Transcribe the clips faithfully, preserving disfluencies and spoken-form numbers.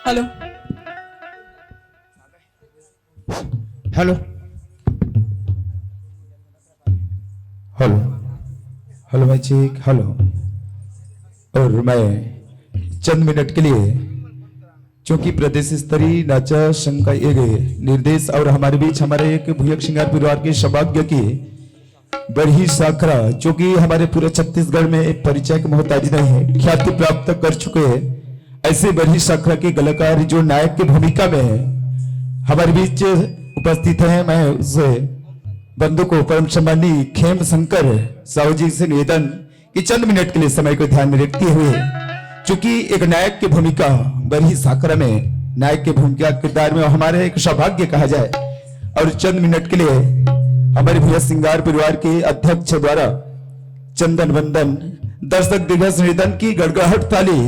Hello. Hello. Hello. Hello, mic check, hello. और मैं चंद minute के लिए, चूंकि प्रदेश स्तरीय नाचा संघ का ये निर्देश और हमारे बीच हमारे एक भुयक सिंगार परिवार के सौभाग्य की बरही साखरा, जो कि हमारे पूरे छत्तीसगढ़ में एक परिचय के मोहताज नहीं है, ख्याति प्राप्त कर चुके हैं, ऐसे बरही साखरा के कलाकार जो नायक की भूमिका में है, हमारे बीच उपस्थित हैं। मैं उस बंधु को, परम सम्मानी खेम शंकर साहू जी से निवेदन कि चंद मिनट के लिए समय को ध्यान में रखते हुए, चूंकि एक नायक की भूमिका बरही साखरा में, नायक की भूमिका किरदार में हमारे एक सौभाग्य कहा जाए, और चंद मिनट के लिए हमारे भुयक सिंगार परिवार के अध्यक्ष द्वारा चंदन वंदन, दर्शक दिग्गज निवेदन की गड़गड़ाहट ताली,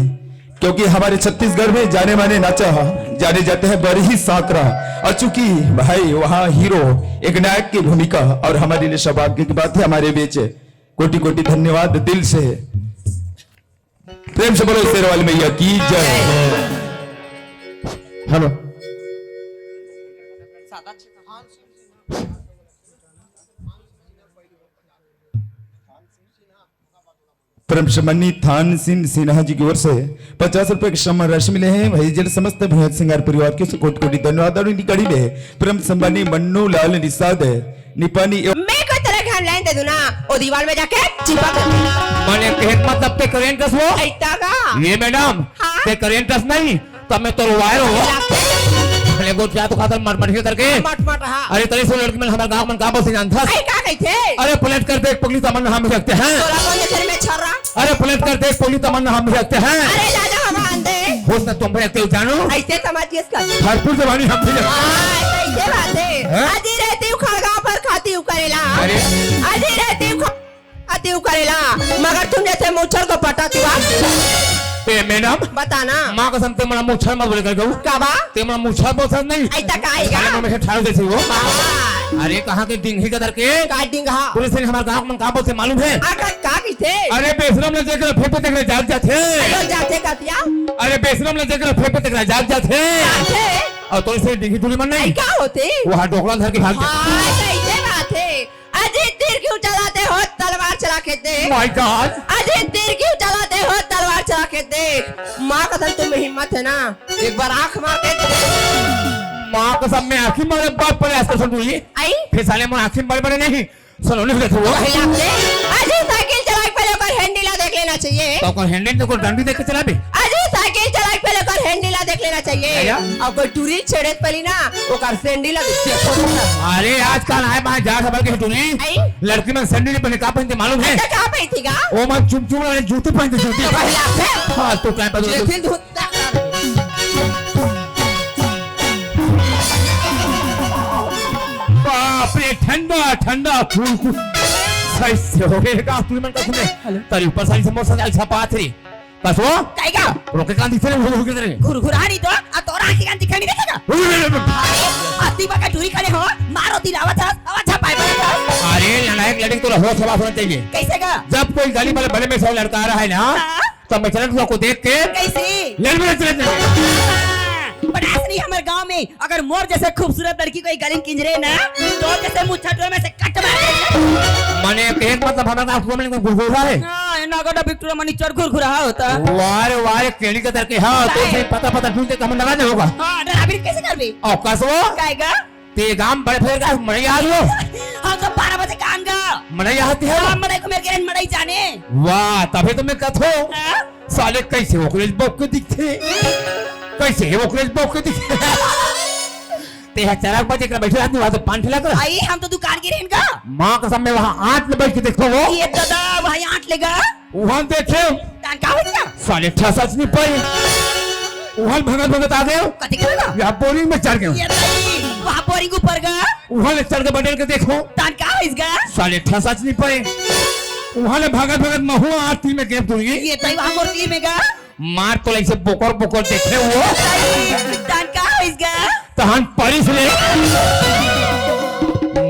क्योंकि हमारे छत्तीसगढ़ में जाने माने नाचा जाने जाते हैं बरही साखरा, और चूंकि भाई वहाँ हीरो एक नायक की भूमिका, और हमारे लिए सौभाग्य की बात है, हमारे बीच कोटि कोटि धन्यवाद दिल से। प्रेम से बोलो शेर वाली मैया की जय। हेलो। परम सम्मानी थान सिंह सिन्हा जी की ओर से पचास रुपए की सम्मान राशि मिले हैं। भाई जल समस्त भुयक सिंगार परिवार के कोटि कोटि धन्यवाद। और इनकी कड़ी में परम सम्मानी मन्नू लाल निषाद निपानी एवं मैं कोई तरह के online दे दूं ना, वो दीवार में जाके चिपक। माने कहे मतलब ते करेंट कस वो? ऐसा का? ये मैडम, हाँ? ते करेंट कस नहीं, तो मैं तो वायर हो। अरे गोटिया तो खातर मट मट करके। मट मट, हाँ। अरे तरी से लड़की मन हमारे गांव मन का बोलथे जानथस? अरे का कहिथे? अरे पलट कर देख पगली तमन्ना हम भी रखते हैं। तोला कौन नजर में छर्रा? अरे पलट कर देख पगली तमन्ना हम भी रखते हैं। अरे जा जा हम आंदे। होश न तुम भी रखते हो जानो। ऐसे समझ के इसका। भरपूर जवानी हम भी रखते हैं। हाँ, ऐसे बात है। हैं? अजी रहती हूँ खड़गा पर खाती हूँ करेला। अरे। अजी रहती हूँ ख-, खाती हूँ करेला, मगर तुम जैसे मुच्छर को पटाती हूँ। ए मैडम। बताना। माँ कसम ते मोला मुच्छर मत बोले कर कहूँ। का बा? ते मोला मुच्छर बोल सकत नहीं। ऐसा का आएगा? साले में ठाड़ो जैसे वो। हाँ। अरे कहाँ के डिंगी का दर के? का डिंगा? पुलिस ने हमारे गाँव में कहाँ बोलते मालूम है? आ का, का कहिथे? अरे बेशरम ले जेकर फेंक पे तेकरे जाग जाथे। अरे जाथे का तिया? अरे बेशरम ले जेकर फेंक पे तेकरे जाग जाथे। जाथे? और तो इसे डिंगी टूली मन नहीं। ऐ का होथे? वो हाथ डोकला धर के भाग जाथे। हाँ, ऐसे बात है। अजी तीर क्यों चलाते हो, तलवार चला के देख। My God। अजी तीर क्यों चलाते हो, तलवार चला के देख। माँ कसम तुम्हें हिम्मत है ना, एक बार आंख मार के देख। माँ कसम मैं आंखी मारे बात पर ऐसा सुन रही। आई? फिर साले मैं आंखी मारे बड़े नहीं, सलोनी हो जाते वो। वही आपने। अजी साइकिल चला के पहले ओकर हैंडल ला देख लेना चाहिए। तो ओकर हैंडल तो ओकर डंडी देख के चलाबे। अजी साइकिल चला के पहले ओकर हैंडल ला देख लेना चाहिए। भैया। और कोई टूरी छेड़े पहली ना, ओकर सैंडल ला देख के। अरे आजकल आए बाहर जा खबर के टूरी। आई? लड़की मन सैंडल नहीं पहने, का पहनते मालूम है? अच्छा, का पहनती का? ओ मन चुम चुम वाले जूते पहनते, जूते। तो वही आपने। हाँ, तो क्या पता। लेकिन धुत्ता कर। बाप रे, ठंडा ठंडा फूल कु-, सही से हो गए का तू मन का सुने। हेलो। तारी ऊपर सारी समोसा दाल छपात रे। कसो? काहे का? रोके कान दिखे रे, घुर घुर के रे। घुरघुरा नहीं तो, आ तोर आँखी कान दिखे नहीं देखेगा? अरे, अति बका टूरी खड़े हो, मारो तिलावत हस, आवाज झपाए बरत हस। अरे, नालायक लड़की, तोला होश हवास होना चाहिए। कैसे का? जब कोई गली वाले बले में से लड़का आ रहा है ना, हाँ। तो मैं चलन को देख के कैसे? लड़ में चले जाए। हाँ, बड़ा असली हमर गांव में अगर मोर जैसे खूबसूरत लड़की कोई गली में किंजरे ना, तो जैसे मुच्छा टोर में से कट मार दे। माने, एक मतलब, हमारा गांव में कोई घुरघुरा है? हाँ, ना गोटा बिट्टू मनी चोर घुरघुरा होता। वाह रे, वाह रे, केड़ी के तरके, हाँ, तो काहे? से पता, पता ढूंढते तो हम लगा दे होगा। हाँ, डराबी कैसे करबे? और कसो? काहे का? ते गांव बड़े फेर का मड़ई आ गयो। हम तो बारह बजे का आन गा। मड़ई आती है? हाँ, मड़ई को मेरे के मड़ई जाने। वाह, तभी तो मैं कथो। हाँ? साले कैसे ओकरे बौक के दिखथे? कैसे ओकरे बौक के दिखथे? ते ह चार बजे के बैठे रहत, वहां तो पान ठेला कर। आई, हम तो दुकान के रहेन का। माँ कसम, मैं वहां आठ ले बैठ के देखो वो। ये दादा, वहां आठ लेगा। वहां देखे। तान का हो गया? साले ठसच नहीं पाए। वहां भगत भगत आ गए। कथी करेगा? यहाँ बोरिंग में चढ़ गए। ये दाई, वहां बोरिंग ऊपर गा। वहां ले चढ़ के बटन के देखो। तान का होइस गा? साले ठसच नहीं पाए। वहां ले भगत भगत महुआ आठ तीन में गेप दूंगी। ये दाई, वहां मोर तीन में गा। मार तो ऐसे बोकर बोकर देखे वो। तान का होइस गा? तहन परिस रे।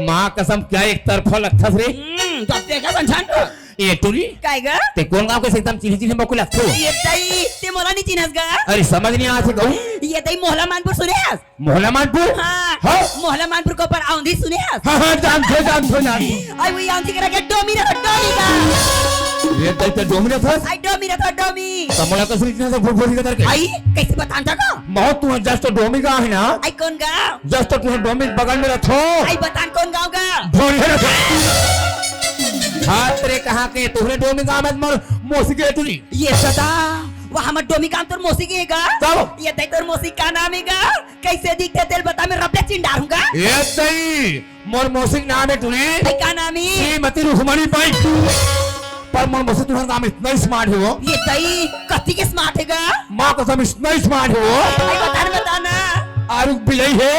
माँ कसम, क्या एक तरफा लगथस रे। हम्म, तो अब देखा संछान को। ए टूरी। काय गा? ते कौन गांव के से एकदम चिन्हे चिन्हे मोके लगथो? ये दाई, ते मोला नहीं चिन्हस गा? अरे समझ नहीं आथे कहूँ। ये दाई मोहला मानपुर सुने हस? मोहला मानपुर? हाँ। हाँ। मोहला मानपुर को पर औंधी सुने हस? हाँ, हाँ, जानथो, जानथो, जानथो। आई वही औंधी करा के डोमी रहा, डोमी का। ये दाई ते डोमी रहा था? आई डोमी रहा था, डोमी। तो मोला कसरी इतना से घुर घुर के करके? आई, कैसे बतान था का? मौत तू जस्ट तो डोमी का है ना? आई कौन गा? जस्ट तो तुम्हें डोमी बगल में रखो। आई बतान कौन गाँव गा? ढोंढे रखो। हाथ रे कहाँ के? तुहरे डोमी गाँव में मोर मौसी के टुरी। ये सदा, वहाँ मत डोमी गाँव तोर मौसी के गा? तब? ये दाई तोर मौसी का नाम है गा? कैसे दिखथे तेल बता, मैं रबड़े चिन डारूंगा। ये सही, मोर मौसी के नाम है टुरी। भाई का नाम है? श्रीमती रुक्मणी बाई। पर मोर मौसी तुहर नाम इतना ही स्मार्ट है वो। ये दाई, कथी के स्मार्ट है गा? माँ कसम, इतना ही स्मार्ट है वो। भाई बता ना, बता ना। आरुग बिलाई है।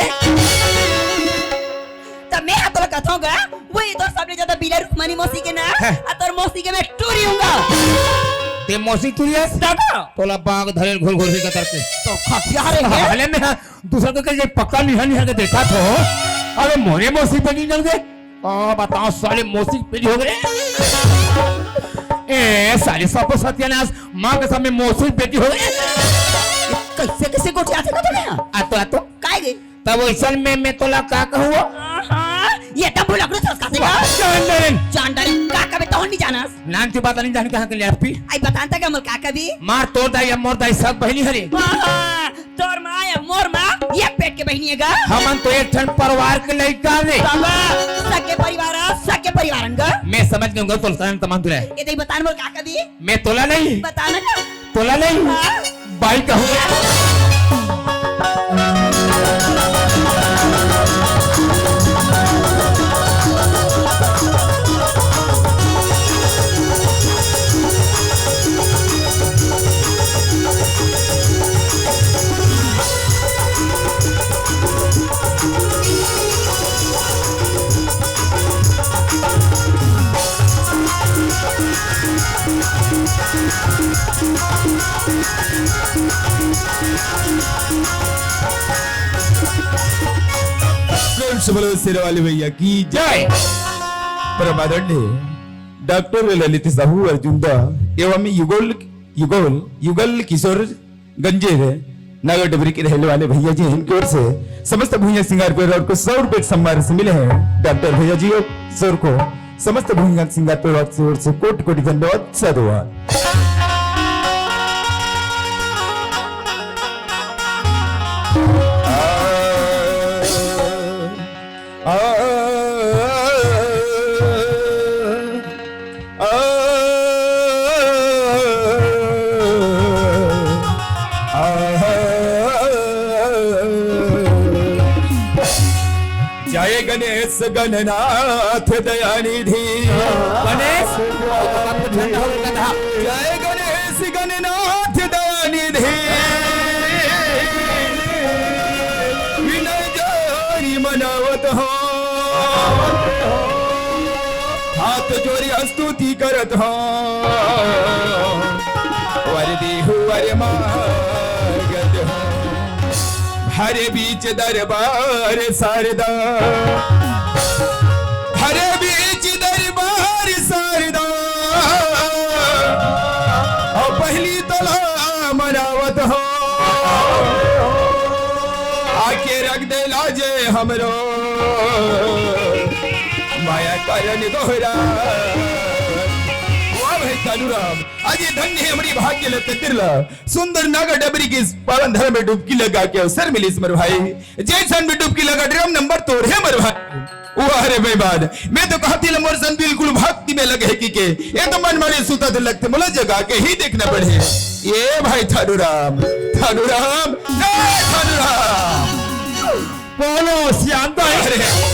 तब मैं हाथ लगा कथों गा, वही तो सबले ज्यादा बिलाई रुक्मणी मौसी के ना, हैं। आ तोर मौसी के मैं टूरी हूँगा। ते मौसी टूरी है? दादा। तोला बाघ धरेल घुर घुर के कतर के। तो खटिया रे है। साले में हाँ, दूसरा को कहीं पक्का निहा निहा के देखा थो। अरे मोरे मौसी पे नहीं जल गए। आ, बताओ साले मौसी पे हो गए। ए, साले सब सत्यानाश, माँ के सामने मौसी बेटी हो गए। कैसे, कैसे गोठिया थे ना तुम्हें? आ तो, आ तो। काय गई? तब वैसन में मैं तोला का कहूँ? हाँ, ये तब भुलकड़ू थस का से का? चांडरन। चांडरन, का कबे तो नहीं जानस? नाम की बात नहीं जाने कहाँ के लिए आप भी? आई बतान था का मोर का कभी? मार तोर दाई या मोर दाई सब बहिनी हरे। हाँ, तोर माँ या मोर माँ एक पेट के बहिनी है गा? हमन तो एक ठन परिवार के लइका हरे। बाबा, सगे परिवार, सगे परिवार गा। मैं समझ गया हूँ, तोर साथ तमाम दुरा है। ये दाई बतान मोर का कभी? मैं तोला नहीं। बताना का? तोला नहीं। हाँ। बाई कहूँ। प्रेम से बोलो शेर वाले भैया की जय। परम आदरणीय डॉक्टर ललित साहू अर्जुन दा एवं युगल, युगल, युगल किशोर गंजेर नगर डबरी के रहने वाले भैया जी, इनकी ओर से समस्त भुइयां सिंगारपुर और को सौ रुपए के सम्मान से मिले हैं डॉक्टर भैया जी और सर को। समस्त भुइयां सिंगारपुर और से ओर से कोटि कोटि धन्यवाद, साधुवाद। आ, आ, आ, जय गणेश गणनाथ दयानिधि। गणेश, जय गणेश गणनाथ दयानिधि। विनय जारी मनावत हो, हाथ जोड़ी स्तुति करत हो। वरदी अरे मागत हो। हरे बीच दरबार शारदा, हरे बीच दरबार शारदा, अउ पहली तोला मनावत हो। आके रख दे लाजे हमरो, माया करन गोहरा। वाह भाई कालूराम, आज ये धन्य हे हमरी भाग्य ल तकदीर ल, सुंदर नागा डबरी के पावन धरा में डुबकी लगा के अवसर मिलिस मोर भाई। जइसन में डुबकी लगा, ड्रम नंबर तोर हे मोर भाई। वाह रे बेईमान, मैं तो कहत रहेंव मोर सन बिल्कुल भक्ति में लगे हे कहिके, ये तो मन माने सुतत लगथे, मोला जगा के ही देखना पड़ही। ए भाई थानूराम, थानूराम, ए थानूराम। बोलो, सियान दाई। अरे,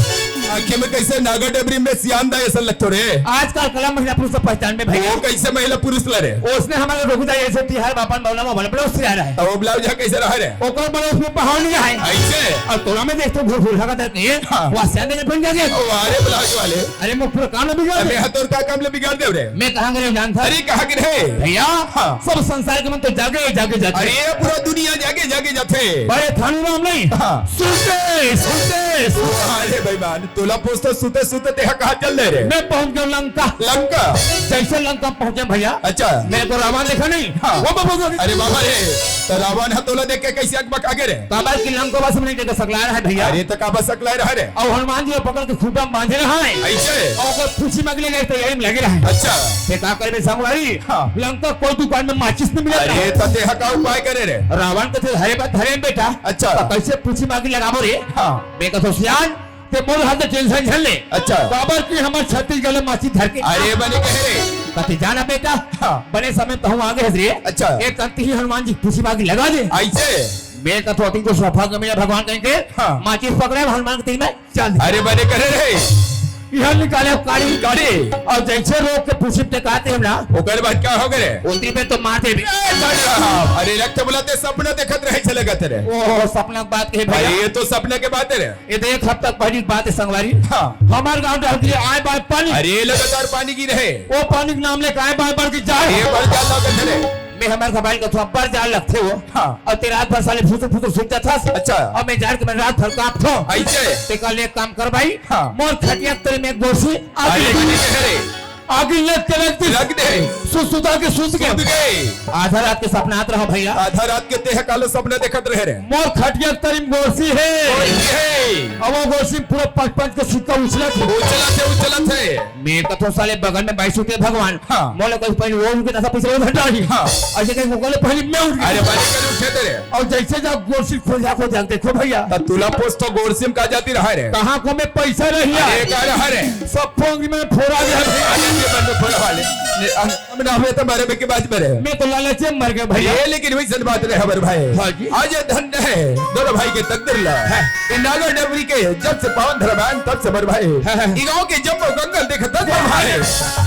आँखी में कइसे नागा डबरी में सियान दाई अइसन लगथो रे? आजकल कला महिला पुरुष सब पहचान में भइया। वो कइसे महिला पुरुष ला रे? ओसने हमर रुख जाय, जइसे तिहार बापन बौला में बड़े बड़े सियान हे। त वो ब्लाउज ह कइसे रहे रे? ओकर बड़े उसमें पहाड़ नहीं रहे। अइसे? अउ तोला में देखथों घूर घूर भागत हे। हाँ। वो सियान दाई बन जाथे। ओ, अरे ब्लाउज वाले। अरे, मोर पूरा काम ल बिगाड़ दे। अबे, हाँ, तोर का काम ल बिगाड़ देव रे? मैं कहाँ गे रहेंव जानथस? अरे, कहाँ गे रहे? भइया, हाँ। सब संसार के मन तो जागे, जागे जाथे। अरे, पूरा दुनिया जागे, जागे जाथे। अरे, थानूराम नहीं। हाँ। सुनते, सुनते, सुनते। अरे बेईमान, तोला पूछथों सुते, सुते तेहा कहाँ चल दे रे? मैं पहुँच गेंव लंका। लंका? जइसे लंका पहुँचे भइया। अच्छा। मैं तो रावण देखा नहीं। हाँ। वो बाबा, अरे बाबा रे, त रावण ह तोला देख के कइसे अकबका गे रे? काबर कि लंकावासी मन के सकलाय रहे भइया। अरे त काबर सकलाय रहे रे? अउ हनुमान जी ल पकड़ के खूंटा म बांधे रहे। अइसे? अउ ओकर पूछी मांगी ले जाय के तैयारी में लगे रहे। अच्छा। ते का करबे संगवारी? हाँ। लंका कोई दुकान में माचिस नहीं मिलत रहे। अरे त तेहा का उपाय करे रे? रावण कथे, "हरे बा, धरे बेटा।" अच्छा। त कइसे पूछी मांगी लगाबो रे? हाँ। मैं कथों सियान, ते मोर हाल से tension झन ले। अच्छा। काबर कि हमर छत्तीसगढ़ में माचिस धर के। अरे बने कहे रे। कथे, "जाना बेटा।" हाँ। बने समय तहूँ आगे हस रे। अच्छा। एक अंत ही हनुमान जी पूछी मांगी लगा दे। अइसे? मैं कथों अतिन तो सौभाग्य मिला भगवान कहिके। हाँ। माचिस पकड़े हनुमान के तीर में चल दे। अरे बने करे रे। इहाँ निकाले काड़ी। काड़ी। अउ जइसे रोक के पूछी ते कहते हम ना। ओकर बाद का हो गे रे? उतरी में तो मार दे। ए, धन राम। अरे रख त बोला ते सपना देखत रहे चले गा तेरे। ओहो, सपना के बात कहे भइया। अरे ये तो सपना के बात हे रे। ये तो एक हफ्ता पहिली के बात हे संगवारी। हाँ। हमर गांव डहर के आय बाय पानी। अरे लगातार पानी गिरे हे। ओ पानी के नाम लेके आय बाय बढ़ के जाय। ये बढ़ जा लगा तेरे। मैं हमर घबाइल कथों अब्बड़ जाड़ लगथे वो। हाँ। अउ ते रात भर साले फुसुर फुसुर सुत जाथस। अच्छा। अउ मैं जाड़ के मैं रात भर कांपथों। अइसे? ते कल एक काम कर भाई। हाँ। मोर खटिया के तरी में गोरसी आगी अरे लग बने कहे रे। आगी लग के रख दे। रख दे। सु-, सुता के सुत गे। सुत गे। आधा रात के सपना आत रहा भइया। आधा रात के तेहा कालो सपना देखत रहे रे। मोर खटिया के तरी में गोरसी हे। गोरसी हे। अउ वो गोरसी में पूरा पाँच पाँच के सिक्का उछलत हे। उछलत हे, उछलत हे। मैं कथों साले बगल में बाई सुते भगवान। हाँ। मोला कहीं पहले वो उनके दसा पैसा वो घटा ही। हाँ। अइसे कहीं मोला पहले मैं उठ गया। अरे बने कर उठे तेरे। अउ जइसे जा गोरसी खोल जा, खोल जा, देखो भइया। त तोला पूछथों गोरसी में का जाती रहे रे? कहाँ को में पैसा रहिया? अरे का रहे रे? सब पोंगी में फोरा गया भइया। अरे ये बंद फोड़ा वाले। ये अंग में ना हुए तो मरे में के बाद मरे। मैं तो लालच में मर गेंव भइया। ये लेकिन वइसन बात नहीं हे हमर भाई। हाँ जी। आज ये धन्य हे दोनों भाई के तकदीर ला। हाँ। ये नागा डबरी के जब से पावन धरा बने तब से मोर भाई। हाँ, हाँ। ये गांव के जम्मो गंगा ल देखत हस मोर भाई।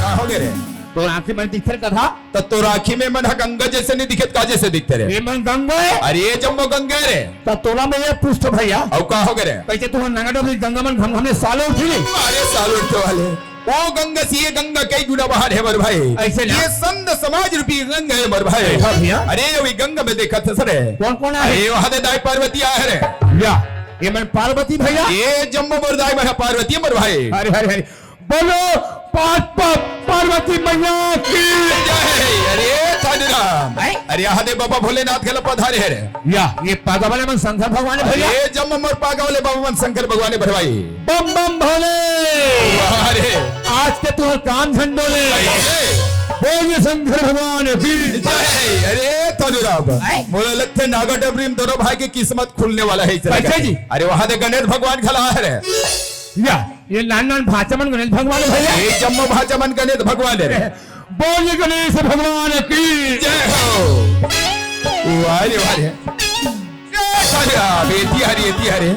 का हो गे रे? तोर आँखी में दिखथे कथा। त तोर आँखी में मन ह गंगा जइसे नहीं दिखत, का जइसे दिखथे रे? ये मन गंगा हे। अरे ये जम्मो गंगा हे रे। त तोला मैं ये पूछथों भइया। अउ का हो गे रे? कइसे तू नागा डबरी गंगा मन घम घम ले सालो उठी? अरे सालो उठे वाले। ओ गंगा से ये गंगा कई गुना बहार हे मोर भाई। अइसे ना? ये संत समाज रूपी गंगा हे मोर भाई। हाँ भइया। अरे ये गंगा में देखत हस रे। कोन कोन आहे? अरे वहाँ दे दाई पार्वती आहे रे। या, ये मन पार्वती भइया? ये जम्मो मोर दाई मन पार्वती हे मोर भाई। अरे, अरे, अरे। बोलो पार्व-, पार्व-, पार्वती मैया की। जय। अरे थानूराम। हैं? अरे यहाँ दे बाबा भोलेनाथ घला पधारे हे रे। या, ये पागा वाले मन शंकर भगवान हे भइया। अरे जम्मो मोर पागा वाले बाबा मन शंकर भगवान हे मोर भाई। बम बम भोले। अरे। आज के तुहर काम झन डोले। अरे। बोलिए शंकर भगवान की। जय। अरे थानूराम। हैं? मोला लगथे नागा डबरी में दोनों भाई के किस्मत खुलने वाला हे इस तरह कइसे का। जी? अरे वहाँ दे गणेश भगवान घला आहे रे। या, ये नान नान भांचा मन गणेश भगवान हे भइया। ये जम्मो भांचा मन गणेश भगवान हे रे। बोलिए गणेश भगवान की। जय हो। वाह रे, वाह रे। ए, सालिया, बेटी हरे, बेटी हरे।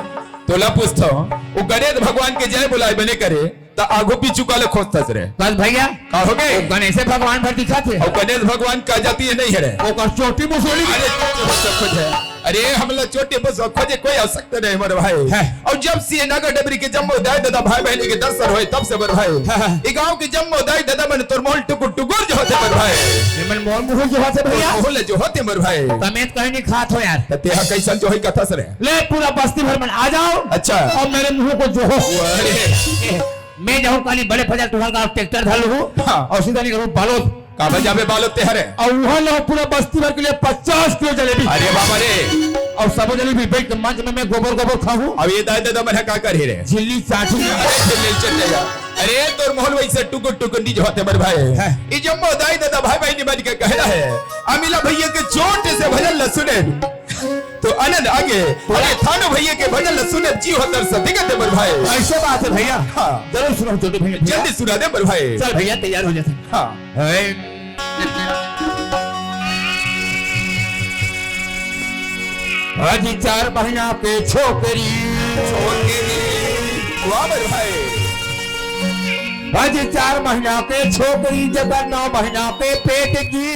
तोला पूछथों, वो गणेश भगवान के जय बोलाय बने करे, त आगू पीछू काले खोजथस रे। कस भइया। का हो गे? वो गणेश भगवान भर दिखथे। अउ गणेश भगवान का जाती हे नहीं हे रे। ओकर चोटी मुसोली। अरे, चोटी मुसोली खोजे। अरे, हमला चोटी मुसोली खोजे कोई आवश्यकता नहीं हे मोर भाई। हैं। अउ जब से नागा डबरी के जम्मो दाई ददा भाई बहिनी के दर्शन होय, तब से मोर भाई। हैं, हैं। ये गांव के जम्मो दाई ददा मन तोर मोल टुकुर टुकुर जो होथे मोर ये मन मोर मुंह जोहत हे भैया। मोर मुंह ल जोहत हे मोर भाई। तमें तो कहीं नहीं खात हो यार। त तेहा कैसन जोही कथस रे? ले पूरा बस्ती भर मन आ जाओ। अच्छा। और मेरे मुंह को जोहो। अरे। मैं जाऊं काली बड़े फजल तुहर का ट्रैक्टर धर लूं। हाँ। और सीधा निकलूं बालोद। काबर जाबे बालोद तेहरे? और वहां लो पूरा बस्ती भर के लिए पचास किलो जलेबी। अरे बाबा रे। और सब जलेबी बैठ के मंच में मैं गोबर गोबर खाऊं। अब ये दाई ददा मन का करही रे? झिल्ली चाटी। अरे झिल्ली चटेगा। अरे तोर मोहन वैसे टुकुर टुकुर नहीं जोहत हे मोर भाई। हाँ। ये जम्मो दाई ददा भाई भाई निमन के कहना है। अमिला भैया के चोट से भजन ल सुने। तो आनंद आगे, अरे थानो भैया के भजन ल सुने जी होतर सदिगत मोर भाई। ऐसे बात है भैया। हाँ। जरूर सुनाओ छोटे भैया। जल्दी सुना दे मोर भाई। चल भैया तैयार हो जाते हैं। हाँ। है। अजी चार महीना के छोकरी। छोकरी। वाह मोर भाई। अजी चार महीना के छोकरी, जकर नौ महीना के पेट की।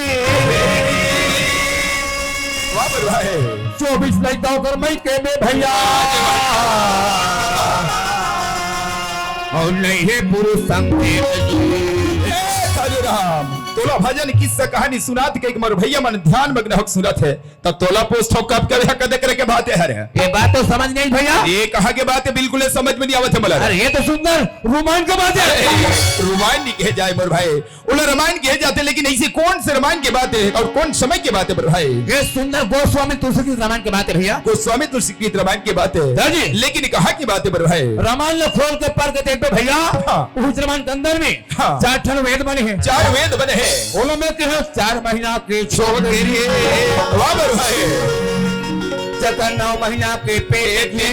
वाह मोर भाई। चौबीस लइका ओकर मइके में भैया। और नहीं है पुरुष संकेत की। ए, साधु राम, तोला भजन किस्सा कहानी सुनात के एक मोर भैया मन ध्यान मग्न होके सुनत हे। त तोला पूछथंव कब के कदे करे के बात हे रे? ये बात तो समझ नहीं भैया। ये कहाँ के बात हे, बिल्कुल ये समझ में नहीं आवत हे मोला। अरे ये तो सुंदर रोमांच के बात हे। अरे, रोमांच नहीं कहे जाए मोर भाई, ओला रोमांच कहे जाथे, लेकिन ऐसे कौन से रोमांच के बात हे और कौन समय के बात हे मोर भाई? ये सुंदर गोस्वामी तुलसीकृत रोमांच के बात हे भैया। गोस्वामी तुलसीकृत रोमांच के बात हे। हाँ जी। लेकिन कहाँ की बात हे मोर भाई? रोमांच ल खोल के पढ़ के देखबे भैया। हाँ। उस रोमांच के अंदर में हाँ। चार ठन वेद बने हे। चार वेद बने हे। ओला मैं कहे चार महीना के छोकरी। वाह मोर भाई। जकर नौ महीना के पेट की।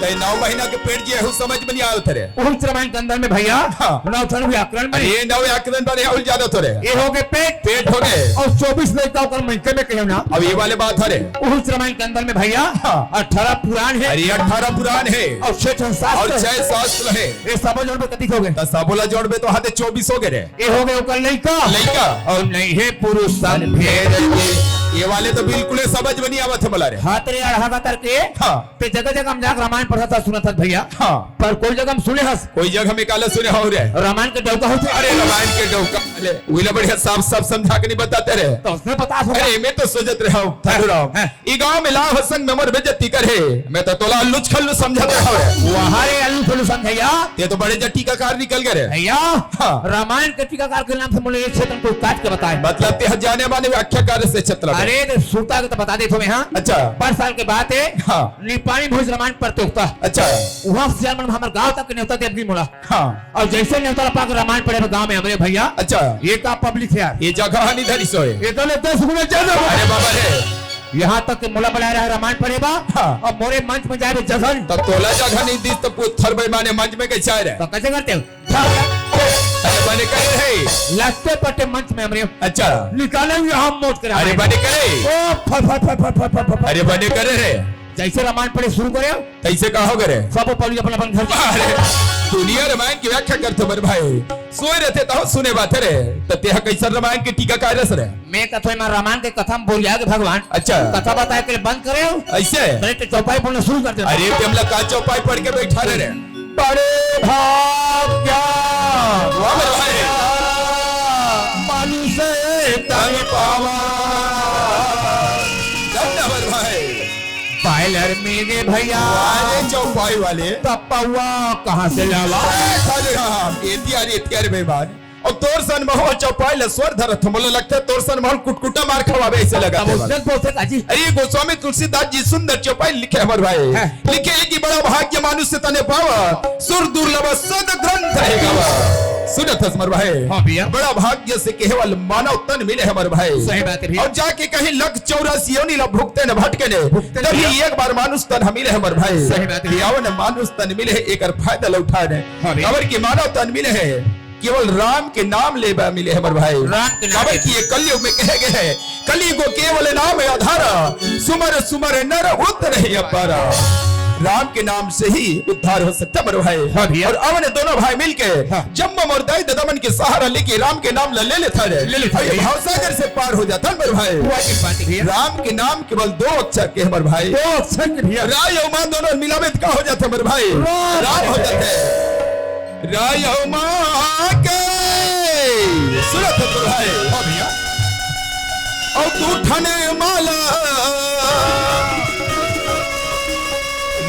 तय नौ महीना के पेट जी, एहू समझ में नहीं आवत रे। उस रोमांच के अंदर में भैया हाँ। नौ ठन व्याकरण बने। ये नौ व्याकरण बने, अउ ज्यादा थोरे। ये हो गए पेट। पेट हो गए। और चौबीस लइका ओकर मइके में कहे ना। अब ये वाले बात हरे। उस रोमांच के अंदर में भैया हाँ। अठारह पुराण हे। अरे अठारह पुराण हे। और छह ठन शास्त्र। और छह शास्त्र हे। ये सबो जोड़बे कतिक हो गए? त सबो ला जोड़बे तो हाथे चौबीस हो गए रे। ये हो गए ओकर लइका। लइका। और नहीं है पुरुष संभेद के। ये वाले तो बिल्कुल ही समझ में नहीं आवत हे मोला रे। हाथ रे अड़हा का करके। हाँ। ते जगह जगह हम जाके रामायण पढ़त हस सुनत हस भैया। हाँ। पर कोई जगह हम सुने हस? कोई जगह हम काला सुने हो रे? रामायण के डौका होथे। अरे रामायण के डौका। ले, उइला बढ़िया साफ साफ समझा के नहीं बताते रे। तो उसने बता सकता। अरे मैं तो सोचत रहा हूँ, हाँ, साधु राम। हाँ। ई गांव में लाभ संग में मोर बेइज्जती करे। मैं तो तोला अल्लू छल्लू समझत रहा हूँ। वहाँ रे अल्लू छल्लू समझैया। ते तो बड़े जट टीकाकार निकल गए रे। भैया, हाँ। रामायण के टीकाकार के नाम से मुझे ये क्षेत्र को काट के बताए। मतलब ते जाने माने व्याख्याकार से क्षेत्र में। अरे, तो श्रोता के तो बता देथों मैं, हाँ। अच्छा। पर साल के बात हे, हाँ। निपाणी भोज रामायण प्रतियोगिता। अच्छा। वहाँ से हमर गांव तक के नेवता दे दी मोला। हाँ। और जैसे नेवता ला पाके रामायण पढ़े बर गांव में हमरे भैया। अच्छा। ये का पब्लिक हे यार। ये जगह नहीं धरी सोए। ये तो ले दस गुना ज्यादा हो। अरे बाबा रे। यहाँ तक के मोला बुलाए रहा रामायण पढ़े बर। हाँ। अब मोरे मंच में जाए बर जगह नहीं। तब तोला जगह नहीं दिस तो पत्थर बेईमाने मंच में कैसे आए रहे? तो कैसे करते हो? अरे बने करे हे। लत्ते पट्टे मंच में हमरे। अच्छा। निकाले हुए हम मौत के अरे रामायण। बने करे। ओ, फट, फट, फट। अरे बने करे हे। जैसे रामायण पढ़े शुरू करे, तैसे का हो गए रे? सब पब्लिक अपन अपन घर। अरे, दुनिया रामायण के व्याख्या करथे मोर भाई। सोए रहते तो सुने बात रे। त तेहा कैसन रामायण के टीकाकार हस रे? मैं कथों एमा रामायण के कथा में बोल जाओगे भगवान। अच्छा। कथा बताए के बंद करे हो। ऐसे? पहले तो चौपाई पढ़ना शुरू कर दे। अरे, ते हमला का चौपाई पढ़ के बैठा रहे रे? बड़े भाग क्या वाह भाई। मानुष तन पावा। धन्यवाद भाई। पायलर मिल गए भैया। अरे चौपाई वाले। तब पौवा कहाँ से लावा? अरे साधु राम, एतिया रे, एतिया रे बेईमान। और तोर सन महू चौपाई ल स्वर धरत हो, मोला लगता है तोर सन महू कुटकुटा मार खवावे ऐसे लगा तब है उसने बोलते का जी। अरे गोस्वामी तुलसीदास जी सुंदर चौपाई लिखे हमर भाई। हाँ। लिखे कि बड़ा भाग्य मानुष तन पावा, सुर दुर्लभ सद ग्रंथ है गावा। सुनत हस हमर भाई। हाँ भैया। बड़ा भाग्य से केवल मानव तन मिले हमर भाई। सही बात है भैया। और जाके कहीं लख चौरासी योनि ला भुगते न भटके ने, भुगते न तभी भैया। एक बार मानुष तन मिले हमर भाई। सही बात है। कि आओ न मानुष तन मिले, एकर फायदा ल उठा ने। हाँ भैया। काबर कि मानव तन मिले हे, केवल राम के नाम लेबा मिले हमर भाई। राम के नाम काबर लेबा। कि ये कलयुग में कहे गए हैं, "कलयुग केवल नाम आधारा, सुमर सुमर नर उतरहि अपारा।" राम के नाम से ही उद्धार हो सकता है हमर भाई। हाँ भैया। और अवने दोनों भाई मिलके हाँ। जम्मो मोर दाई ददा मन के सहारा लेके राम के नाम ला ले लेता रे। ले लेता और ये रे। भावसागर से पार हो जाता है हमर भाई। वाह, एक बात है भैया। राम के नाम केवल दो अक्षर के हमर भाई। दो अक्षर के भैया। राय और माँ दोनों मिलावे त का हो जाते हमर भाई? राम। राम हो जाते। राय अउ माँ के सुर तो भाई, हाँ भैया। अउ दू ठन माला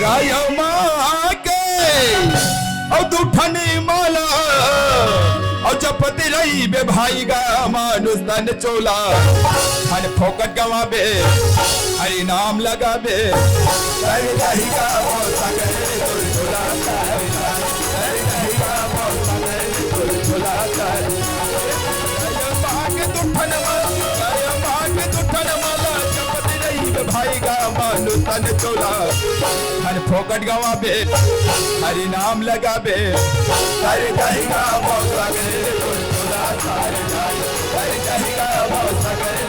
राया माँ के, अउ दू ठन माला, अउ जपत रहिबे भाई गा मानुष तन चोला, धन फोकट गवाबे, हरि नाम लगाबे। भाई गा मानु तन चोला, हर फोकट गवाबे, हरि नाम लगाबे। हर जाहिगा मौका करे, हर जाहिगा मौका करे,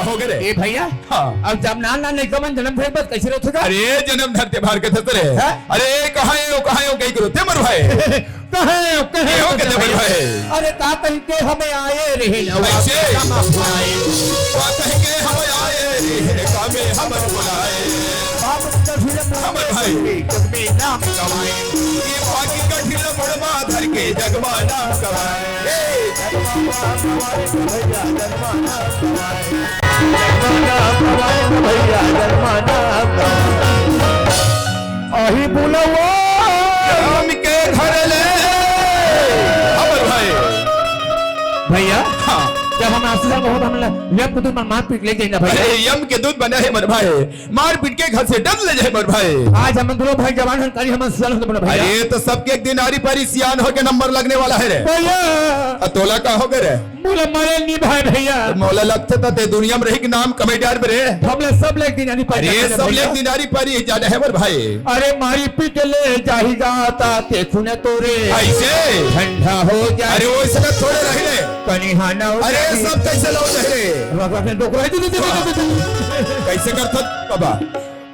हो गए रे। ए भैया, हाँ। अब जब नान नान लइका मन जन्म धरे बस कैसे रहत होगा? अरे जन्म धरते भार के थस रे। हाँ? अरे कहाँ हे वो, कहाँ हे वो, कहीं करो ते मर भाई। कहाँ हे वो, कहाँ हे वो, कहाँ हे वो, कहाँ हे वो, कहाँ हे वो? अरे ता कहीं के हमें आए रहे ना, कैसे? वा कहीं के हमें आए रहे, कामे हमर बुलाए। बाप का फिल्म हमर भाई। जग में नाम कमाए। ये बाकी का ढीला बड़वा धर के जगमा नाम कमाए। ए! जगमा नाम कमाए, भैया, जगमा नाम कमाए। जगमा नाम कमाए, भैया, जगमा नाम कमाए। अही बुलवा राम के घर ले। हमर भाई। भैया, हाँ। जब हम आशीष बहुत हम ल-, यम के दूत मन मारपीट ले जाइना भैया। अरे, यम के दूत बना हे मर भाई। मारपीट के घर से डर ले जाए मर भाई। आज हम दोनों भाई जवान हन, कल ही हम सियान होते बड़ा भैया। अरे, तो सबके एक दिन आरी पारी सियान होके नंबर लगने वाला है रे। भैया। आ तोला का हो गए रे? मोला मरे नहीं भाई भैया। मोला लगते तो ते दुनिया में रही के नाम कमेटियार में रे। हमला सब ले एक दिन आरी पारी अरे, जाना सब ले भैया। एक दिन आरी पारी जाना है मर भाई। अरे, मारी पीट ले जाही गाता ते खुने तो रे। ऐसे? ठंडा हो जाए। अरे, वो ऐसे ना थोड़े रह रे। कनी हाना हो अरे, जाए। सब कैसे लो रह रे? रख, रख, डोकरा, दे, दे, दे, दे, दे, दे। कैसे करथस बाबा?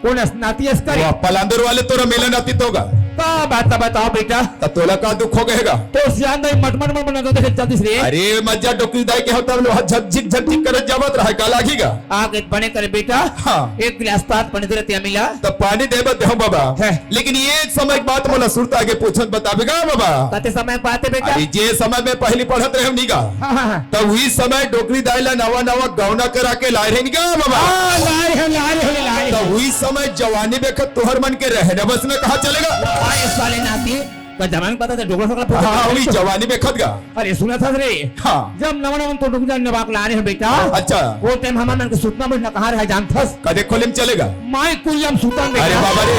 कोन अस-, नाती अस करे? वाह, पलांदुर वाले तोरा मेला नाती तो गा। का बात है, बताओ बेटा। त तोला का दुख हो गए गा? तो सियान दाई मटमट मटमट ना तो देखे चलतीस रे। अरे, मत जा डोकरी दाई के होता लो, झकझिक झकझिक करत जावत रहा, का लागी गा? आगे बने करे बेटा। हाँ। एक गिलास पात पानी दे रहे मिला। त पानी देबे देहूं बाबा। है। लेकिन ये समय के बात मोला सुरता आगे पूछत बताबे गा बाबा। कते समय के बात है बेटा? अरे जे समय में पहली पढ़त रहे नी गा। हाँ, हाँ, हाँ। त उही समय डोकरी दाई ला नवा नवा गौना करा के लाए रहे नी गा बाबा। हाँ, लाए हैं, लाए हैं, लाए हैं। त उही समय जवानी बेखत तुहर मन के रहना बसना कहाँ चलेगा? अरे साले नाती, का जवानी पता था डोकरा सकला हाँ, हाँ, उही जवानी बेखत गा। अरे सुना था रे। हाँ। जब नवा नवा तो डोकरी दाई नवा के लाए रहे हैं बेटा। अच्छा। वो टाइम हमारे मन के सुतना बैठना कहाँ रहा जानथस? कदे खोले में चलेगा? माई कुरिया में सुतन अरे बेटा। बाबा रे।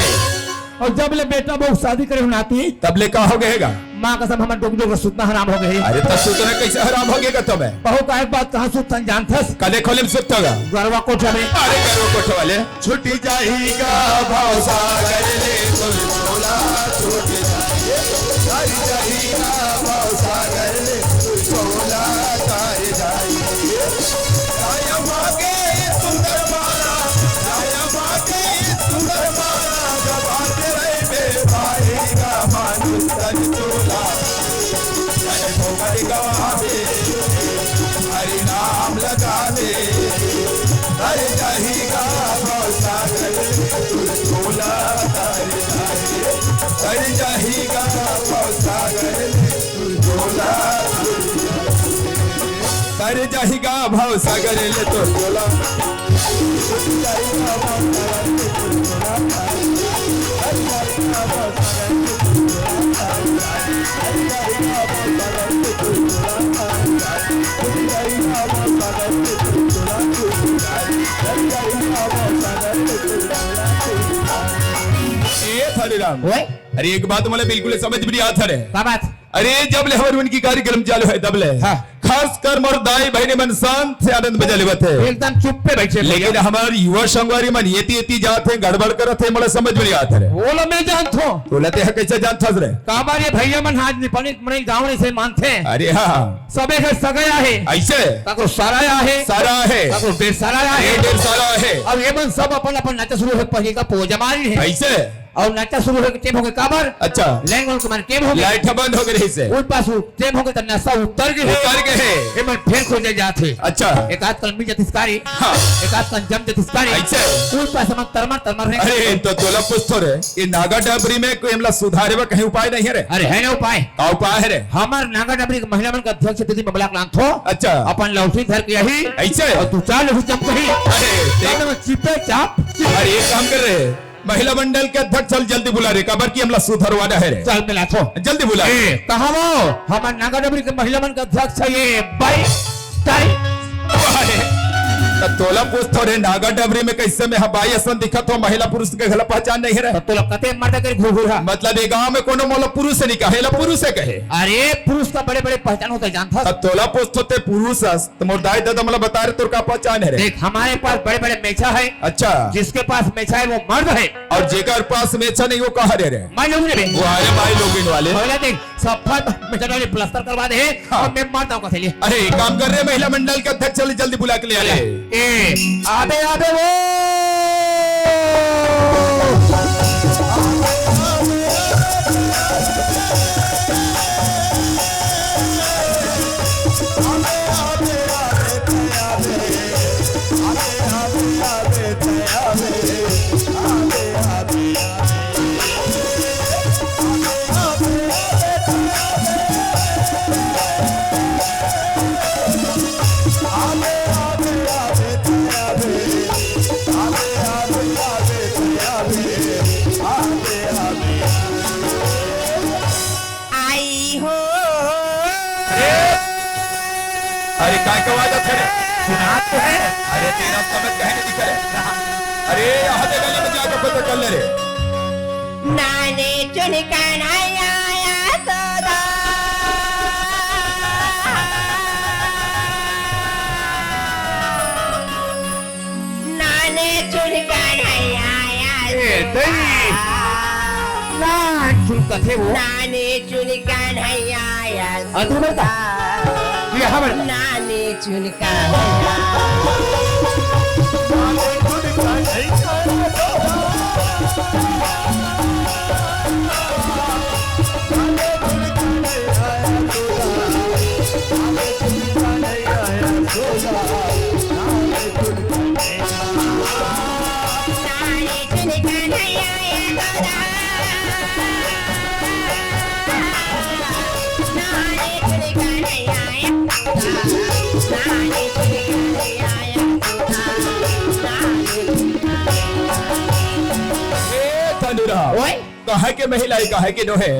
अउ जब ले बेटा बहू शादी करे हो नाती, तब ले का हो गए गा? माँ कसम हमर डोकरी डोकरा सुतना हराम हो गए। अरे त सुतना कैसे हराम हो गए गा तुम्हें? बहू का एक बात कहाँ सुतन जानथस? कदे खोले में सुतता गा? गरवा कोठा में। अरे गरवा कोठा वाले। छुटी जाही गा भाव सागर ले तोर झोला छूट जाही। तारी जाही गा भाव सागर ले तोर झोला तारी जाही। काया माँ के सुंदर माला, काया माँ के सुंदर माला, जब आते रहे बे भाई गा मानुष तन चोला। अरे भोगल गवावे, हरि नाम लगावे, तर जाही गा भव सागर, तुर झोला तर जाही, तर जाही गा भव सागर, तुर झोला, तर जाही गा भव सागर ले तोर झोला। ए हरे राम। ओए। अरे एक बात मोला बिल्कुल समझ में नहीं आता रे। का बात? अरे जब ले हमर मन की कार्यक्रम चालू है तब ले। हाँ। खासकर मोर दाई बहिनी मन शांत से आनंद मजा लेवत है। एकदम चुप्पे बैठे भैया। लेकिन हमार युवा संगवारी मन एती एती जात है, गड़बड़ करत है, मोला समझ में नहीं आत है रे। वो लो मैं जानत हूँ। तोला ते कैसे जानत हस रे? काबर ये भैया मन आज निपनित मनई गाँव नहीं से मानते हैं। अरे हाँ। सबे घर सगाया है। ऐसे? काको सराया है। सारा है। काको डेढ़ सराया है। ये डेढ़ सारा है। अब ये मन सब अपन अपन नाचे शुरू है, पहली का पोजा मारी है। ऐसे? अउ नशा शुरू होके टेम होगे काबर? अच्छा। लाइन मन के मन टेम होगे। लाइट बंद होगे रहिसे। उन पास उ टेम होगे त नशा उतर गे हे। उतर गे हे। ए मन फेर खोजे जात हे। अच्छा। एक आध कन मिल जतिस कारी। हाँ। एक आध कन जम जतिस कारी। अइसे? उन पास मन तरमर तरमर हे। अरे, त तोला पूछथों रे, ये नागा डबरी में कोई हमला सुधारे बर कहीं उपाय नहीं हे रे? अरे, हे ना उपाय। का उपाय हे रे? हमर नागा डबरी के महिला मन के अध्यक्ष दीदी ममला के लानथों। अच्छा। अपन लौठी धर के आही। अइसे? अउ दू चार लौठी चमकही। अरे, देख। तब चिपे चाप। अरे, एक काम कर रे, महिला मंडल के अध्यक्ष ल जल्दी बुला रे, काबर कि हमला सुधरवाना हे रे। चल, मैं लाथों। जल्दी बुला। ए, कहाँ वो? हमर नागा डबरी के महिला मन के अध्यक्ष हे ये बाई, ताई। अरे, त तोला पूछथों रे, नागा डबरी में कइसे मैं ह बाई असन दिखत हों, महिला पुरुष के घला पहचान नहीं हे रे? त तोला कते मर्द कर घुघुर हा? मतलब ये गांव में कोनो मोला पुरुष नहीं कहे, ला पुरुष हे कहे। अरे, पुरुष का बड़े-बड़े पहचान होथे, जानथस? त तोला पूछथों ते पुरुष अस, त मोर दाई ददा मोला बता रे, तोर का पहचान हे रे? देख, हमारे पास बड़े-बड़े मेछा हे। अच्छा। जिसके पास मेछा हे, वो मर्द हे। अउ जेकर पास मेछा नहीं, वो कहाँ रे रे? माई लोगिन रे। वो अरे माई लोगिन वाले। बोला देख, सब फट मेछा डाले प्लास्टर करवा दे हे, हाँ। अउ मैं मर जाऊंगा से लिए। अरे, एक काम कर रे, महिला मंडल के अध्यक्ष ल जल्दी बुला के ले आ रे। ए, आबे, आबे वो। आई हो। अरे, अरे, काय का आवाज आथे रे? सुनात तो हे। अरे, तेरा समझ कहे नहीं दिखा रे। अरे, यहाँ दे गली में जाके पता कर ले रे। नाने चुनका नहीं आया सदा। नाने चुनका नहीं आया ए, सदा। दई। नान चुनका थे वो। नाने चुनका नहीं आया अरे, बता। सदा। ये हमारे नाने चुनका। ए, तनुरा। ओए। कहे के महिला हे, कहे के नोहे।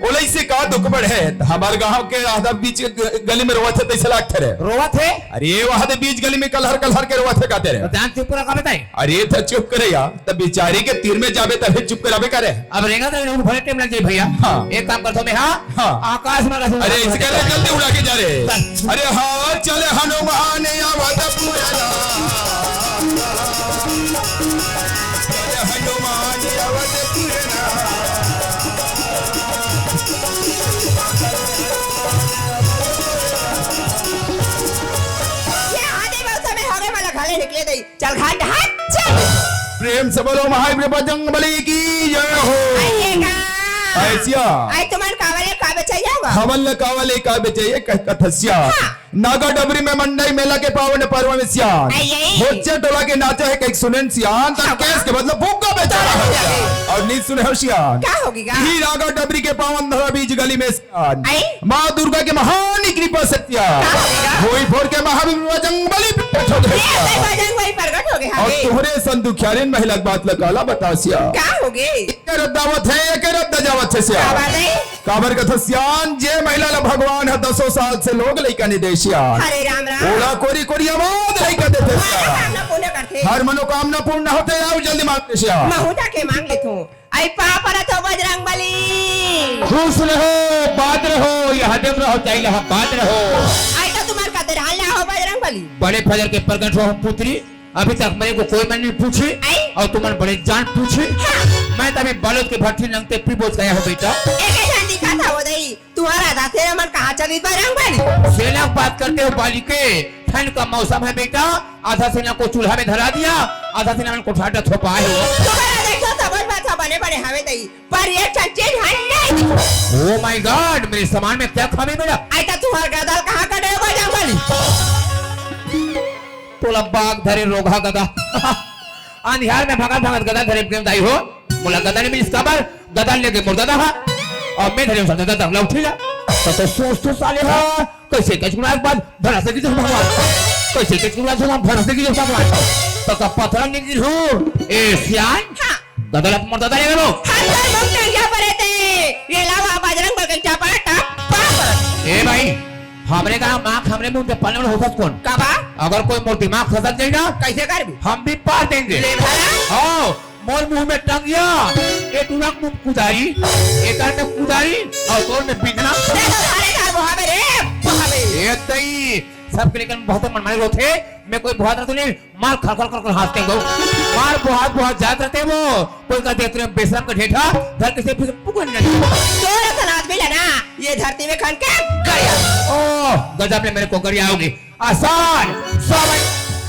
ओला इसे का दुख बढ़े? त हमर गांव के आधा बीच ग-, गली में रोवत हे, तइसे लागथे रे। रोवत हे? अरे, वहां दे बीच गली में कलहर, कलहर के रोवत हे, कहते रे। त जान चुप रहा, का बताई? अरे, त चुप करे यार। त बिचारी के तीर में जाबे, तभे चुप कराबे करे। अब रेंगा त भले टाइम लग जाई भैया। हाँ। एक काम करथों मैं, हाँ? हाँ। आकाश में कैसे अरे, इसके लिए जल्दी उड़ा के जा रे। चल। अरे, हाँ, चले हनुमान आवत पुरना। चले हनुमान आवत पुरना। ये आधे मौसम में हवे वाला घाले निकले दई। चल घाट, हट, चल। प्रेम से बोलो महावीर बजरंग बली की जय हो। आइएगा। ऐसिया। आई तुमन कावले का बेचैया होगा? हमन ल कावले का बेचैया कह कथसिया। हाँ। नागा डबरी में मंडई मेला के पावन पर्व में सियान। आई, आई। होच्चे टोला के नाचा हे कहिके सुनेन सियान, त हाँ, केस के बदला भुग्गा बेचारा हो गया। अउ नी सुने हो सियान। का होगी गा? ही नागा डबरी के पावन धरा बीच गली में सियान। आई। माँ दुर्गा के महान कृपा से सियान। का होगी गा? होई भोर के महावीर बजरंग बली प्रकट हो गए ए, सियान। बजरंग बली प्रकट हो गए, हाँ अउ रे। तोहरे सन दुखियारिन महिला के बात ल काला बता सियान। का होगी? एक रद्दावत हे, एक रद्दा जावत हे सियान। का बात हे? काबर कथा सियान, जे महिला ला भगवान ह दसों साल से लोग लइका नइ दे सियान। हरे राम राम। ओला कोरी कोरी आवाज लइका देथे वाह, सियान। कामना पूर्ण करथे। हर मनोकामना पूर्ण होथे, अउ जल्दी मांग ले सियान। महू जाके मांग लेथों। आई पाँव परत हों बजरंग बली। खुश रहो, बात रहो, यह देव रहो, चाहे यह बात रहो। आई तो तुम्हार कते ढाल ना हो बजरंग बली। बड़े फजर के प्रगट हो पुत्री। अभी तक मेरे को कोई मन नहीं पूछी आई? और तुमन बड़े जान पूछी। हाँ। मैं तभी बालोद के भट्टी नंगते पी बोझ गया हूँ बेटा। एक ही जान दिखा था वो दई। तुम्हारा दाते मन कहाँ चली बजरंग बली? सेना की बात करते हो बालिके, ठंड का मौसम है बेटा, आधा सेना को चूल्हा में धरा दिया, आधा सेना में कोठा डा थोपा है। तुम्हारा देखो, सब बात बने बने हवे दई, पर ये ठन चीज है नहीं। Oh my God, मेरे सामान में क्या खामी मिला? ऐसा तुम्हार गदल कहाँ का डेबा जंगली? तोला बाघ धरे रोगहा गदा। अंधियार में भगत भगत गदा धरे के दाई हो। मोला गदा नहीं मिलिस काबर? गदा लेके मोर ददा हा। और मैं धरे हूँ ददा, ददा लौठी ला। तो, तो सोच तो साले हा। कैसे कचकुनाक बात भरा सकी जो भगवान। कैसे कचकुनाक बात भरा सकी जो भगवान। तो का पत्थर निकली हो। ए सियान। हाँ। गदा ला मोर ददा ले लो। हाथ पर मुंह टंगिया पड़े थे। ये लावा बजरंग बल के चापा टप पाप। ए भाई, हमरे गांव माख हमरे मुंह पे पलड़ होतस कौन? का बा? अगर कोई मोर दिमाग खसक जाई ना, कैसे करबी? हम भी पार देंगे। ले भला। हाँ, मोर मुंह में टंगिया, ये टुरक मुंह कुदारी, ये कर में कुदारी, और तोर में बिंदना। देखो, सारे घर बहावे रे, बहावे। ये तई, सबके लेकर बहुत मनमानी होते, मैं कोई बहुत रहता नहीं, मार खर खर खर खर हंसते हैं वो। मार बहुत बहुत जात रहते हैं वो। कोई का देख रहे हैं बेशरम का ढेठा, घर के से फिर पुकन नहीं। तोर असन आदमी ला ना, ये धरती में खन के गरिया। ओह, गजब ने मेरे को गरियाओगे। आसान, सावन,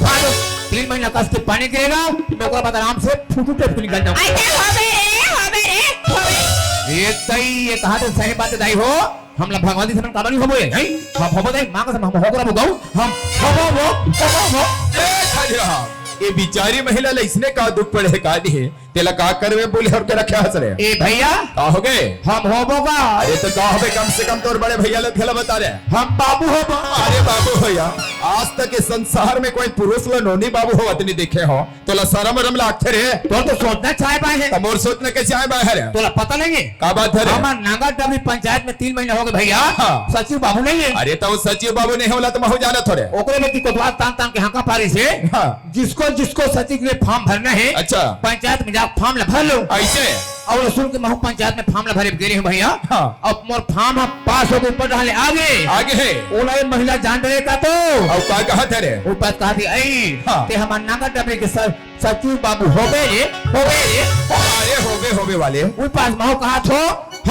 भादो, तीन महीना कस के पानी गिरेगा, मैं को बता आराम से फुटू टेप निकल जाऊंगा। अरे होबे रे, होबे रे, होबे। ये तई, ये कहाँ से सही बात दाई हो? हमला भगवान जी से मन काबर नहीं होबो ये, हैं? हम होबो दाई, माँ कसम हम होबो रबो गऊ, हम होबो वो, होबो वो। ए, खाली रहा। ये बिचारी महिला ला इसने का दुख पड़े का नहीं? तेला का करवे बोले और के रखे हंस रहे? ए भैया, का हो गए? हम होबो का? अरे तो का होबे, कम से कम तोर बड़े भैया ला थेला बता रहे। हम बाबू होबो। अरे बाबू हो या, आज तक इस संसार में कोई पुरुष ला नोनी बाबू होवत नहीं देखे हो। तोला शरम वरम लागथे रे? तोर तो सोचना चाहे पाए है। तो मोर सोचना के चाहे पाए है रे? तोला पता नहीं है? का बात है रे? हमार नांगर डबरी पंचायत में तीन महीना हो गए भैया। हाँ। सचिव बाबू नहीं है। अरे तो वो सचिव बाबू नहीं होला तो महू जाना थोड़े। ओकरे में की कोतवाल तान तान के हाका पारी से। हाँ। जिसको जिसको सचिव में फॉर्म भरना है, अच्छा। पंचायत में जाके फॉर्म ला भर लो। ऐसे? और सुन के महू पंचायत में फॉर्म ला भरे गे रहे हूँ भैया। हाँ। अब मोर फॉर्म अब पास हो के ऊपर डाले आगे। आगे है। ओला ये महिला जान डरे का तो। और का कहा था रे? वो बात कहा थी, "आई, हाँ। ते हमार नांगर डबरी के सर सचिव बाबू होबे रे, होबे रे।" अरे होबे, होबे वाले। वो पास महू कहा थो,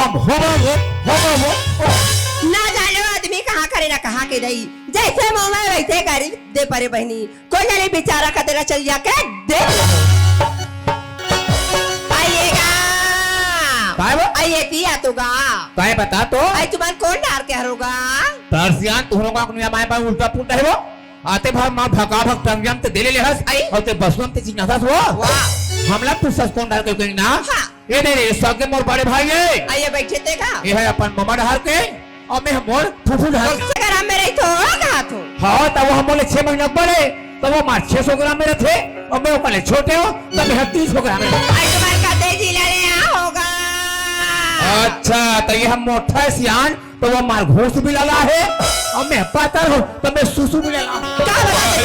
"हम होबो वो, होबो वो।" ना जाने वो आदमी कहाँ करे ना कहाँ के दई। जैसे मुंह में वैसे करी दे परे बहनी। कोई जाने बेचारा का तेरा चल जाके देख ले। आइएगा। काय बा? आइए किया तो गा। काय बता तो? आई तुम्हार कौन डार के हरोगा? तारसियान तुहरो का दुनिया माय माय उल्टा पुल्टा है वो। आते भाव माँ भका भक टंगियम ते दे ले ले हस। आई। और ते बसुअम ते चिन्हा था वो। वाह। हमला पूछस कौन डार के कहीं ना। हाँ। ये दे रे, सगे मोर बड़े भाई है। आइए बैठे ते का? ये है अपन ममा डहार के, और मैं मोर फूफू डहार के। सगरा में रही तो, कहा तो? हाँ, तब वो हमले छह महीना बड़े, तब वो मार छह सौ ग्राम में रहते, और मैं ओकले छोटे हो, तब मैं तीन सौ ग्राम में रहते। आज तुम्हारे का दे जी ले ले आ होगा। अच्छा, तो ये हम मोटा है सियान, तो वो मार घूस भी लगा है, और मैं पातर हूँ, तो मैं सुसु भी लगा। का बता दे,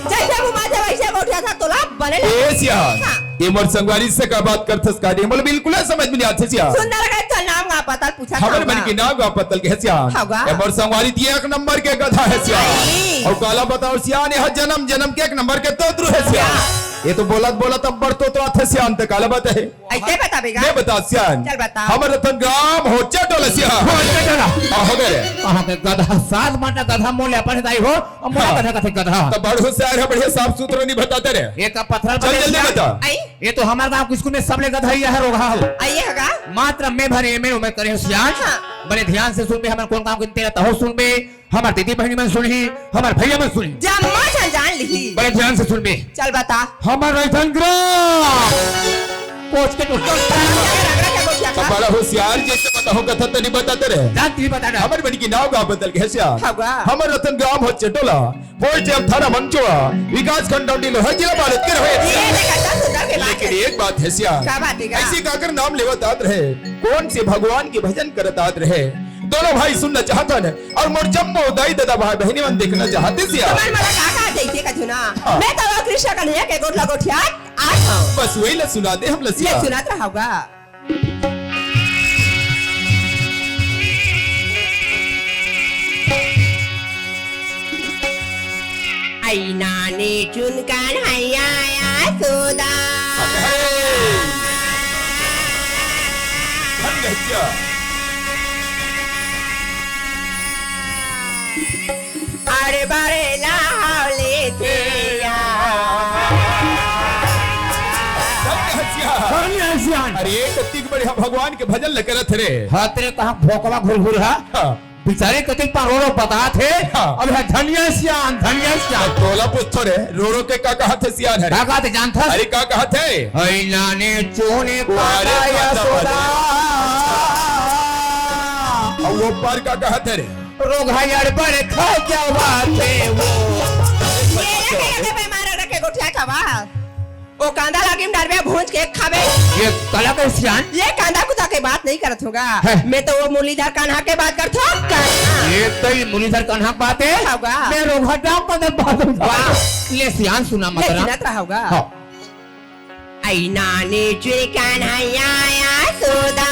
जैसे मुँह माथे वैसे गोठिया था, तोला बने लगा। ए सियान, हाँ। ये मोर संगवारी से का बात करथस का? ये मोला बिल्कुल समझ में नहीं आथे सियान। सुंदर का तो नाम का पता पूछा हमर था मन के नाम का पतल के सियान। हाँ गा। ये मोर संगवारी ती एक नंबर के गधा है सियान। नहीं। और काला बताओ सियान, ये जन्म जन्म के एक नंबर के तोतरू है सियान। हाँ। ये तो बोलत बोलत अब बड़ तोतरा थे सियान, ते काला बात है। ऐसे बताबे गा? मैं बता सियान। चल बता। हमर रतन ग्राम हो चटोला सियान। हो चटोला। आ, हो गए रे। कहाँ के गधा? सात माटा गधा मोले अपन दाई हो, और मोला हाँ। गधा कथे गधा। तो बड़ होशियार है, बढ़िया साफ सुथरा नहीं बताते रे। ये का पत्थर चल बने जल्दी सियान? बता। आई? ये तो हमारे गांव के स्कूल में सबले गधा ही है, रोगहा हो। आइए हगा। मात्र मैं भरे में उम्र करे हो सियान। हाँ। बड़े ध्यान से सुन बे, हमर कौन काम के तेरा तहो सुन बे। हमर दीदी बहनी मन सुनही, हमर भैया मन सुनही। जम्मा झन जान लिही। बड़े ध्यान से सुन बे। चल बता। हमर रतन ग्राम। कोच के टुटल। रगड़ा के गोठिया तो खा। बड़ा होशियार जैसे बताओ कथा तनी बताते रहे। जान ती बता ना। हमर बन की नाव गाँव बदल के हसिया। हवा। हमर रतन ग्राम हो चटोला। पोस्ट अब थाना मंचोआ। विकास खंड डंडी लोहा जिला भारत के रहे। ये देखा था सुंदर के बात लेकिन है। एक बात है सिया। का बात है का? ऐसे काकर नाम लेवत आत रहे। कौन से भगवान के भजन करत आत रहे? दोनों भाई सुनना चाहत हन और मोर जम्मो दाई ददा भाई बहनी मन देखना चाहत हे सिया। तुम्हार मोला का का जैसे का धुना? हाँ। मैं तो वो कृष्ण कन्हैया के गोठ ला गोठियात आत हूँ। बस वही ला सुना दे हम ला ले सिया। सुनात रहोगा। आई नानी चुन कन्हैया यशोदा। अरे बारे ला ए सियान। अरे, कतिक बढ़िया भगवान के भजन ल करत हे रे। हाँ, तेरे तहाँ भोकवा घुरघुर हा। हाँ। बिचारी कतिक पारो रो बतात हे। हाँ। अब हे धनिया सियान, धनिया सियान। तोला पूछथों रे, रो रो के का कहत हे सियान हर? का कहत हे जानथस? अरे, का कहत हे? हई नाने चोने अरे, काका यशोदा। अब वो पार का कहत हे रे? रोगहा अड़बड़ खा क्या बात हे वो। ये रे, के लगे बेमार रखे गोठिया खावा। ओ कांदा लागी में डारबे भूंज के खाबे। ये काला के सियान? ये कांदा कुदा के बात नहीं करत हों गा। है। मैं तो वो मुरलीधर कान्हा के बात करत हों, कान्हा। ये तो ही मुरलीधर कान्हा के बात हे। होगा। मैं रोगहा डाम पर बात होगा। वाह। ले सियान सुना ले मतरा। सुनत रहा होगा। हाँ। आई नाने चुरी कान्हा या सोदा।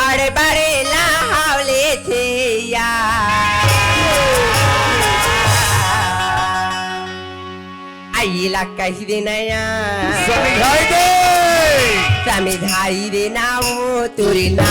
अरे बड़े लाहौले थे या। आइला कही दे नया। समझाई दे। समझाई दे ना वो तुरी ना।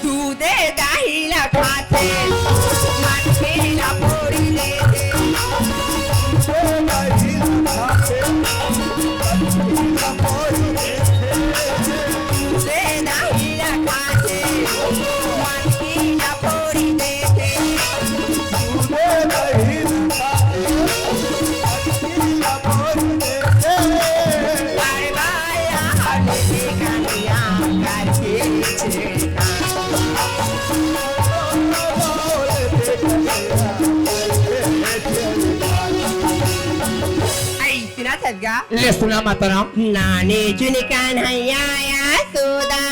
दूधे दही ला खाथे, मट्ठी ला फोड़ी देथे। दूधे दही ला खाथे, मट्ठी ला फोड़ी देथे। अइसना सजगा। ले सुना माताराम। नाने चुन कन्हैया यशोदा।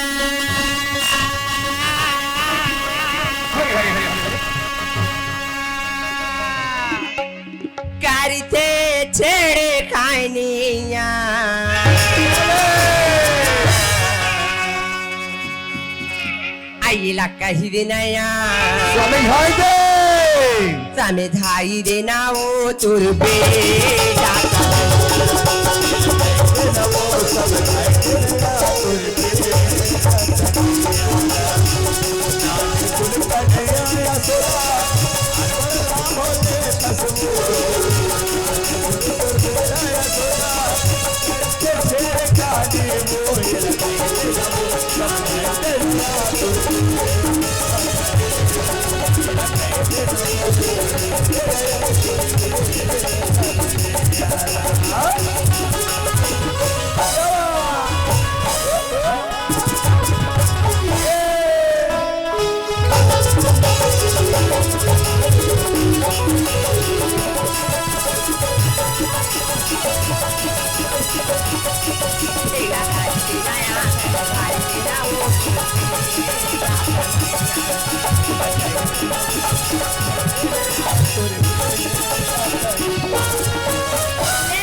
करथे छेड़खानिया। अइला कहि दे नया। समझाई दे। समझाई दे ना वो तुर बेटा।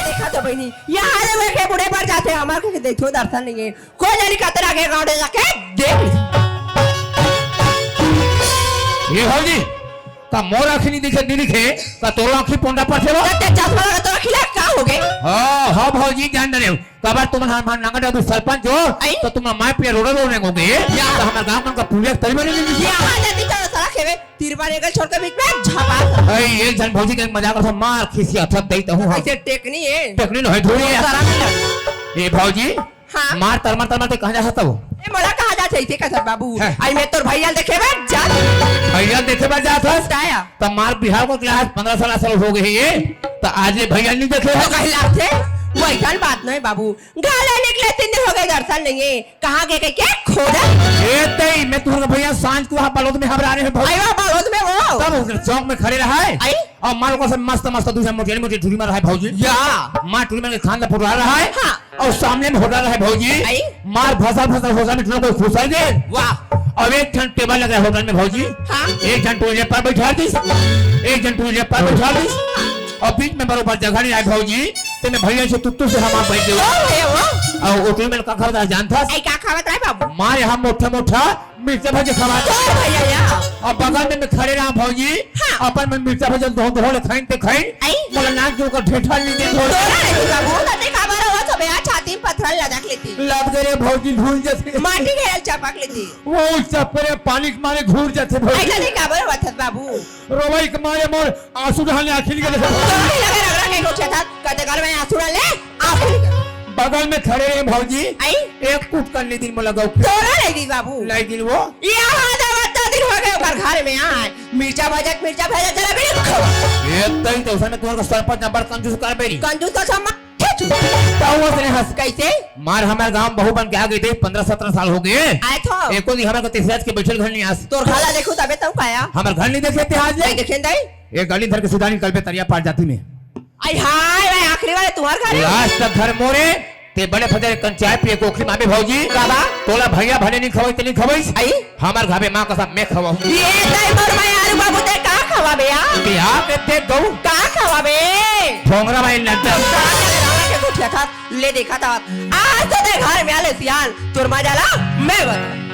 देखा तो बहिनी, यहाँ ले के बूढ़े बर जाथे, हमर के देखो दर्शन नइ हे। कोई जानी कतरा के गाँव ले जाके देख ली। ए भौजी, का मोर आँखी नइ दिखे, नइ दिखे, का तोर आँखी पोंडा परथे वो? ते चश्मा लगा तो रखी ला, का हो गे? हाँ, हाँ भौजी, जान डरेंव। काबर तुमन हमर नंगा डादू सरपंच हो, आई? तो तुमन माय पिया रोड़ा रोने होगे। या। तो हमर गाँव मन का पुलिया तरी बने नइ दिखे। यहाँ जल्दी चलो, सड़क हेवे, तिरपा एंगल छोड़ के बीच में झपास। अरे, एक झन भौजी के मजाक करथों, मार खिसियाथों, देई तो हूँ हम। ऐसे टेकनी हे। टेकनी नोहे, धुरी हे। शरम नइ लगे। ए भौजी, हाँ। मार तरमर तरमर ते कहाँ जाथस वो? ए, मोला कहाँ जाथे, इसे का सब बाबू? हैं। आई मैं तोर भैया देखे बर जात। भैया देखे बर जाथस? बताया। त मार बिहाव को class पन्द्रह सोलह साल हो गे हे, त आज ले भैया नइ देखे तो हस। कहीं लागथे? वइसन बात नहीं बाबू, घर ले निकले तीन दिन हो गए, दर्शन नहीं है, कहाँ गए के क्या खोजा? ए तई, मैं तुहर भैया सांझ को वहाँ बलोद में हबरा रहे हैं भौजी। अरे वाह, बलोद में वो। तब उस चौक में खड़े रहा है। आई? और माल को से मस्त मस्त दूसरे मोटी मोटी टूरी मार रहा है भौजी। या। मार टूरी मार के खान ला फुटवा रहा है। हाँ। और सामने में होटल है भौजी। आई? मार फसल फसल होटल में टूरी को घुसा दे। वाह। अब एक ठन टेबल लगा है होटल में भौजी। हाँ। एक जन टूरी पर बैठा दिस, एक जन टूरी पर बैठा दिस। और बीच में बरोबर जगह नहीं आए भौजी, ते मैं भैया से तुत्तू से हम आप बैठ गए। ओ भैया वो। और वो टूरी में का खावत रहा जानता? आई का खावत रहा बाबू? मार यहाँ मोटा मोटा मिर्चा भजी खवा। तोर भैया या। और बगल में मैं खड़े रहा भौजी। हाँ। अपन मैं मिर्चा भजी दो दो ले खाइन ते खाइन। आई। मोला नाक जो का ढेठा नहीं दे भौजी। तोरा नहीं दूंगा, बहुत अते काबर हो तो बे छाती में पत्थर लदक लेती। लद गए रे भौजी, भूल जैसे। माटी के चपक लेती। वो चप्परे पानी के मारे घूर जाते भौजी। ऐसा नहीं काबर होत बाबू। रोवई के मारे मोर आंसू ढालने आखिर के तोरा ही लगे रगड़ा के गोठिया था, कते घर में आंसू डाले, आंसू निकाल। बगल में खड़े रहे भौजी। आई? एक कुट कर ली दिन मोला गौ के। तोरा ले दी बाबू। लाई दिन वो। ये हाथ आवत दिन हो गए ओकर घर में आए। मिर्चा भजत, मिर्चा भजत, जरा बीड़ी खो। ये तई तो उसने तुम्हारे सरपंच नंबर कंजूस कर बेरी। कंजूस तो सब मार। ताऊ उसने हंस। कैसे? मार हमारे गांव में बहू बन के आ गई थी, पन्द्रह सत्रह साल हो गए। आए तो। एको दिन हमारे को तीसरा के बैठल घर नहीं आस। तोर खाला देखू तबे तब काया। हमारे घर नहीं देखे थे आज ले। नहीं देखे नहीं। एक गाली धर के सीधा निकल पे तरिया पार जाती में। आई हाय, भाई आखिरी वाले तुम्हार घर है? आज तक घर मोरे, ते बड़े फतेह कन चाय पिए कोखरी मामे भौजी। बाबा। तोला भैया भने नहीं खवाई, ते नहीं खवाई। आई? हमार घर में माँ कसम मैं खवाऊँ। ये तय मोर मैं आलू बाबू ते का खवा बे यार? ते आ के ते गऊ। का खवा बे? भोंगरा भाई नड्डा। का करे रावण के गोठिया था? ले देखा था। आज तो ते घर में आले सियान, तोर मजा ला, मैं बता।